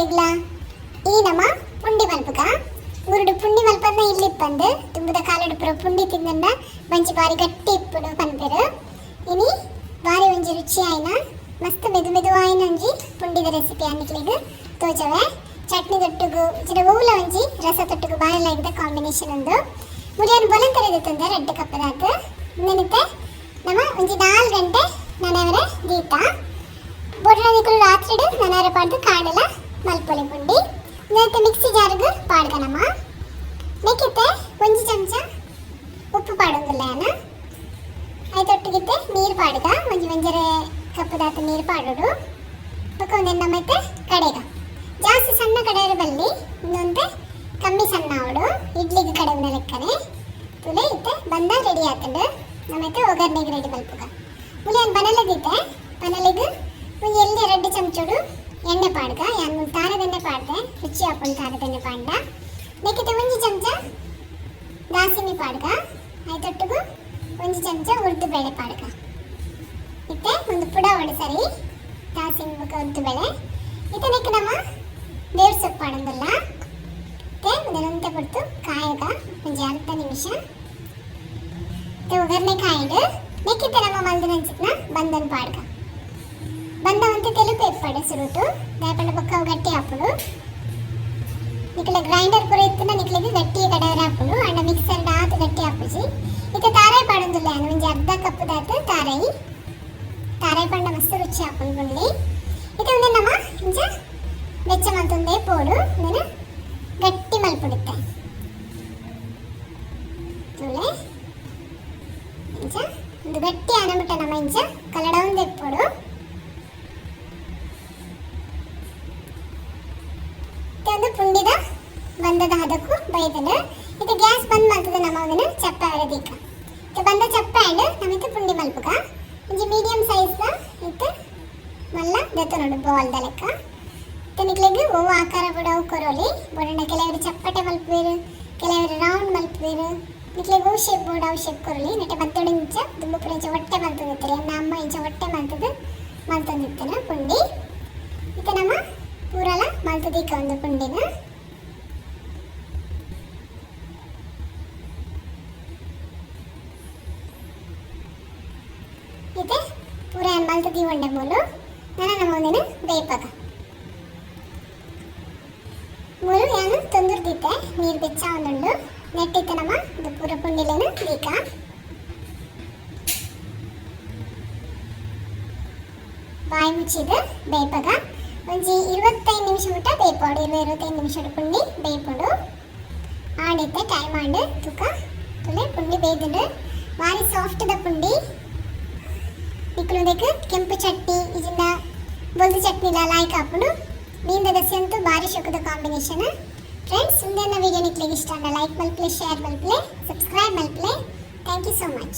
ಮಾತೆರೆಗ್ಲ ಈ ನಮ ಪುಂಡಿ ಮಲ್ಪುಗ. ಊರುಡು ಪುಂಡಿ ಮಲ್ಪಂದ ಇಲ್ಲಿಪ್ಪಂದು ದುಂಬುದ ಕಾಲಡ್ ಪೂರ ಪುಂಡಿ ತಿಂದಂಡ ಬಂಜಿ ಬಾರಿ ಗಟ್ಟಿ ಇಪ್ಪುಡು ಪನ್ಪೆರ್. ಇನಿ ಬಾರಿ ಒಂಜಿ ರುಚಿ ಆಯಿನ, ಮಸ್ತ್ ಮೆದು ಮೆದು ಆಯಿನ ಒಂಜಿ ಪುಂಡಿದ ರೆಸಿಪಿ ನಿಕ್ಲೆಗ್ ತೋಜವೆ. ಚಟ್ನಿ ತೊಟ್ಟುಗು ಇಜ್ಜಿಡ ಒವ್ಲ ಒಂಜಿ ರಸ ತೊಟ್ಟುಗು ಬಾರಿ ಲಾಯ್ಕ್ದ ಕಾಂಬಿನೇಷನ್ ಉಂದು. ಮುರಿಯನ್ ಬೊಲಂತರೆ ದೆತ್ತೊಂದೆ ರಡ್ಡ್ ಕಪ್ಪದಾತ್. ಉಂದೆನಿತ್ತೆ ನಮ ಒಂಜಿ 4 ಗಂಟೆ ನನವರೆ ದೀತ. ಬೊಡ್ಡ ನಿಕುಲು ರಾತ್ರಿಡ್ ನನವರೆ ಪಾಡ್ದು ಕಾಂಡೆಲ ಮಲ್ಪೊಲಿ ಪುಂಡಿ. ಉಂದೆತ್ತ ಮಿಕ್ಸಿ ಜಾರ್ಗ್ ಪಾಡ್ಗ ನಮ. ನೆಕ್ಕಿತ್ತೆ ಒಂಜಿ ಚಮಚ ಉಪ್ಪು ಪಾಡೊಂದುಲ್ಲ ಯಾನ್. ಐತೊಟ್ಟಿಗಿತ್ತೆ ನೀರು ಪಾಡ್ಗ. ಒಂಜಿ ಒಂಜರೆ ಕಪ್ಪುದಾತ್ ನೀರು ಪಾಡೋಡು. ಬೊಕ ಉಂದೆನ್ ನಮ ಇತ್ತೆ ಕಡೆಗ. ಜಾಸ್ತಿ ಸಣ್ಣ ಕಡೆಯರು ಬಲ್ಲಿ, ಒಂದೊಂತೆ ಕಮ್ಮಿ ಸಣ್ಣ ಆವಡು, ಇಡ್ಲಿಗೆ ಕಡೆವಿನ ಲೆಕ್ಕನೆ. ತುಲೆ, ಇತ್ತೆ ಬಂದ ರೆಡಿ ಆತಂಡು. ನಮೈತೆ ಒಗ್ಗರಣೆಗೆ ರೆಡಿ ಮಲ್ಪುಗ. ಮುಲಿಯನ್ ಬನಲೆದಿತ್ತೆ. ಬನಲೆಗ್ ಒಂಜಿ ಎಲ್ಯ ರಡ್ಡ್ ಚಮಚೋಡು ಎಣ್ಣೆ ಪಾಡ್ಗ. ಯಾನ್ ಮುಲ್ ತಾರದೆಣ್ಣೆ ಪಾಡ್ದೆ, ರುಚಿ ಆಪುಂಡು ತಾರದೆಣ್ಣೆ ಪಾಡ್ಡ. ನೆಕ್ಕಿತೆ ಒಂಜಿ ಚಮಚ ದಾಸಿಮಿ ಪಾಡ್ಗ. ಐತೊಟ್ಟುಗು ಒಂಜಿ ಚಮಚ ಉರ್ದು ಬೇಳೆ ಪಾಡ್ಗ. ಇತ್ತೆ ಒಂದು ಪುಡ ಒಡು ಸರಿ, ದಾಸಿಮಿ ಬೊಕ ಉದ್ದು ಬೇಳೆ. ಇತ್ತೆ ನೆಕ್ ನಮ್ಮ ಬೇವು ಸೊಪ್ಪು ಪಾಡೊಂದುಲ್ಲ. ಇತ್ತೆ ಉಂದೆನ್ ಪೊರ್ತು ಕಾಯಗ, ಒಂಜಿ ಅರ್ಧ ನಿಮಿಷ. ಇತ್ತೆ ಒಗ್ಗರಣೆ ಕಾಯ್ಡು. ನೆಕ್ಕಿತ್ತೆ ನಮ್ಮ ಮಲ್ದಿನಂಚಿನ ಬಂದನ್ ಪಾಡ್ಗ. ಬಂದ ಒಂತೆ ತೆಲುಪು ಇಪ್ಪಡು ಸುರುಟು, ದಾಯೆಪಂಡ ಬೊಕ್ಕ ಅವು ಗಟ್ಟಿ ಆಪುಂಡು. ನಿಕ್ಲೆ ಗ್ರೈಂಡರ್ ಪೂರ ಇತ್ತುಂಡ ನಿಕ್ಲೆಗ್ ಗಟ್ಟಿ ಕಡೆಯರ ಆಪುಂಡು. ಅಂಡ ಮಿಕ್ಸರ್ ಆತ್ ಗಟ್ಟಿ ಆಪುಜಿ. ಇತ್ತೆ ತಾರಾಯಿ ಪಾಡೊಂದುಲ್ಲ ಯಾನ್, ಒಂಜಿ ಅರ್ಧ ಕಪ್ ದಾತ್ ತಾರಾಯಿ. ತಾರಾಯಿ ಪಂಡ ಮಸ್ತ್ ರುಚಿ ಆಪುಂಡು ಪುಂಡಿ. ಇತ್ತೆ ಉಂದೆನ್ ನಮ ಇಂಚ ಬೆಚ್ಚ ಮಲ್ತೊಂದೇ ಪೋಡು. ಉಂದೆನ್ ಗಟ್ಟಿ ಮಲ್ಪೊಡಿತ್ತೆ. ತೂಲೆ, ಇಂಚ ಒಂದು ಗಟ್ಟಿ ಆನಮುಟ್ಟ ನಮ ಇಂಚ ಕಲಡೊಂದು ಇಪ್ಪೊಡು. ಇತ್ತೆ ಒಂದು ಪುಂಡಿದ ಬಂದದ ಹದಕು ಬೈದ್ಂಡ್. ಇತ್ತೆ ಗ್ಯಾಸ್ ಬಂದ್ ಮಲ್ತದ ನಮ ಉಂದೆನ್ ಚಪ್ಪಾವರೆ ದೀಕ. ಇತ್ತೆ ಬಂದ ಚಪ್ಪೆ ಆಂಡ್. ನಮ ಇತ್ತೆ ಪುಂಡಿ ಮಲ್ಪುಗ. ಒಂಜಿ ಮೀಡಿಯಂ ಸೈಜ್ ದ ಇತ್ತೆ ಮಲ್ಲ ದೆತ್ತೊನೊಡು, ಬಾಲ್ ದ ಲೆಕ್ಕ. ಇತ್ತೆ ನಿಕ್ಲೆಗ್ ಒವು ಆಕಾರ ಬೋಡು ಅವು ಕೊರೊಲಿ. ಬೋಡಂಡ ಕೆಲವರು ಚಪ್ಪಟೆ ಮಲ್ಪುವೆರ್, ಕೆಲವರು ರೌಂಡ್ ಮಲ್ಪುವೆರ್. ನಿಕ್ಲೆಗ್ ಒವು ಶೇಪ್ ಬೋಡು ಅವು ಶೇಪ್ ಕೊರೊಲಿ. ನೆಟೆ ಬತ್ತೊಡು ಇಂಚ ದುಂಬು ಪೂರ ಇಂಚ ಒಟ್ಟೆ ಮಲ್ತೊಂದಿತ್ತೆರ್. ಎನ್ನ ಅಮ್ಮ ಇಂಚ ಒಟ್ಟೆ ಮಲ್ತುದು ಮಲ್ತೊಂದಿತ್ತೆರ್ ಪುಂಡಿ. ಇತ್ತೆ ನಮ ಪೂರಲ ಮಲ್ತ್ ದೀಕ ಒಂದು ಪುಂಡಿನ. ಇತ್ತೆ ಪೂರ ಯಾನ್ ಮಲ್ತ್ ದೀವೊಂಡೆ ಮೂಲು. ನನ ನಮ ಉಂದೆನ್ ಬೇಯ್ಪಾಗ. ಮೂಲು ಯಾನ್ ತೊಂದುರು ದೀತೆ, ನೀರು ಬೆಚ್ಚ ಆವೊಂದುಂಡು. ನೆಟ್ ಇತ್ತೆ ನಮ ಉಂದು ಪೂರ ಪುಂಡಿಲೆನ್ ದೀಕ. ಬಾಯಿ ಮುಚ್ಚಿದ್ ಬೇಯ್ಪಾಗ. ಒಂಜಿ 25 ನಿಮಿಷ ಮುಟ್ಟ ಬೇಯ್ಪೊಡು. 20, 25 ನಿಮಿಷಡ್ ಪುಂಡಿ ಬೇಯ್ಪೊಡು. ಆಂಡ್ ಇತ್ತೆ ಟೈಮ್ ಆಂಡ್. ತುಕ ತುಲೆ, ಪುಂಡಿ ಬೇಯ್ದ್ಂಡ್. ಬಾರಿ ಸಾಫ್ಟ್ ದ ಪುಂಡಿ. ನಿಕುಲು ಉಂದೆಕ್ ಕೆಂಪು ಚಟ್ನಿ ಇಜಿಂಡ ಬೊಲ್ದು ಚಟ್ನಿಲ ಲಾಯ್ಕ್ ಆಪುಂಡು. ಮೀನ್ದ ಗಸಿ ಅಂತೂ ಬಾರಿ ಶೋಕುದ ಕಾಂಬಿನೇಷನ್. ಫ್ರೆಂಡ್ಸ್, ಉಂದೆನ್ನ ವಿಡಿಯೋ ನಿಕ್ಲೆಗ್ ಇಷ್ಟ ಆಂಡ ಲೈಕ್ ಮಲ್ಪುಲೆ, ಶೇರ್ ಮಲ್ಪುಲೆ, ಸಬ್ಸ್ಕ್ರೈಬ್ ಮಲ್ಪುಲೆ. Thank you so much.